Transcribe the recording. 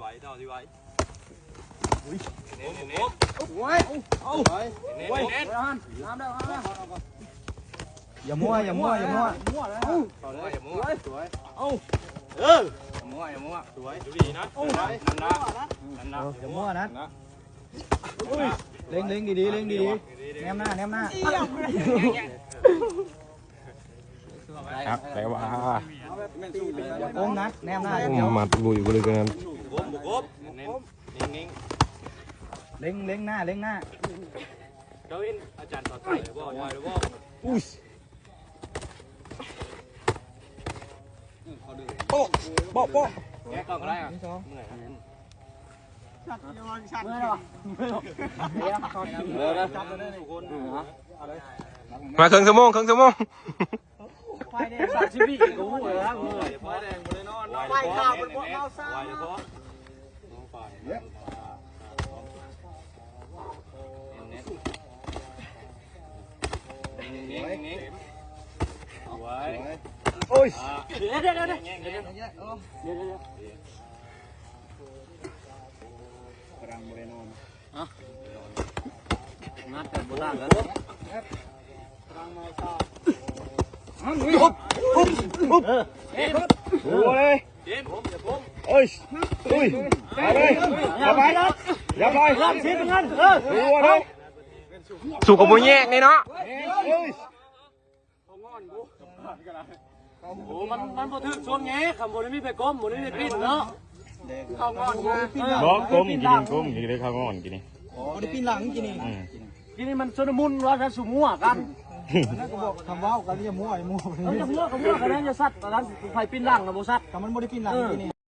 ໄວ ເຈົ້າທີ່ໄວ ອຸ້ຍ ເນັ້ນໆ ໂອ້ຍ ເອົາ ເນັ້ນໆ ໂອ້ຍ ເນັ້ນໆ ນ້ຳແລ້ວ ນ້ຳແລ້ວ ຢ່າມົວ ຢ່າມົວ ຢ່າມົວ ມົວແລ້ວ ສວຍ ຢ່າມົວ ສວຍ ເອົາ ເອີ ຢ່າມົວ ຢ່າມົວ ສວຍ ຢູ່ດີນະ ໂອ້ຍ ນັ້ນນະ ນັ້ນນະ ເອີ ຢ່າມົວນະ ເລັງ ເລັງດີໆ ເລັງດີໆ ແນມໜ້າ ແນມໜ້າ ຄັກ ແຕ່ວ່າ ໂອ້ມນະ ແນມໜ້າ ໂອ້ມມັດລຸຍບໍລິການ ເລັງ ເລັງໜ້າ ເລັງໜ້າ ເຈົ້າເຫັນອາຈານສອນໄປບໍ່ ໄດ້ບໍ່ ອຸ້ຍ ໂປະ ໂປະ ໂປະ ແຍກກ່ອນກໍໄດ້ ເມື່ອຍ ມາເຄິ່ງຊົ່ວໂມງ ເຄິ່ງຊົ່ວໂມງ ໄຟແດງ ສາມສິບວິກະຮູ້ແລ້ວ ໄຟແດງບໍ່ໄດ້ນອນ ໄຟຂາວເພິ່ນບໍ່ເອົາຊ້ຳ ໂອ້ຍ ດຽວໆໆ ນັດກັນບໍ່ຕ່າງກັນ ໂອ້ຍ ໂອ້ຍ ໂອ້ຍ ຢ່າໄປ ຢ່າໄປ ຢ່າໄປ ສູ້ກັບບໍ່ແຍກນີ້ເນາະ ໂອ້ ມັນ ມັນບໍ່ຖືກຊ່ວງແຍກ ຄັນບໍ່ໄດ້ມີໄປກົ້ມ ບໍ່ໄດ້ມີໄປປິ່ນເນາະ ເຂົ້າງອນ ບໍ່ກົ້ມ ກິນ ກົ້ມ ກິນໄດ້ເຂົ້າງອນ ກິນນີ້ ບໍ່ໄດ້ປິ່ນຫຼັງ ກິນນີ້ ກິນນີ້ມັນຊົນລະມຸນວ່າຊັ້ນ ສຸມົວກັນ ນັ້ນກໍບອກຄຳເວົ້າກັນ ຢ່າມົວ ຢ່າມົວ ເອີ ຢ່າມົວ ກໍມົວກັນ ຢ່າຊັດ ອັນນັ້ນໃຜປິ່ນຫຼັງນະບໍ່ຊັດ ຄັນມັນບໍ່ໄດ້ປິ່ນຫຼັງ ກິນນີ້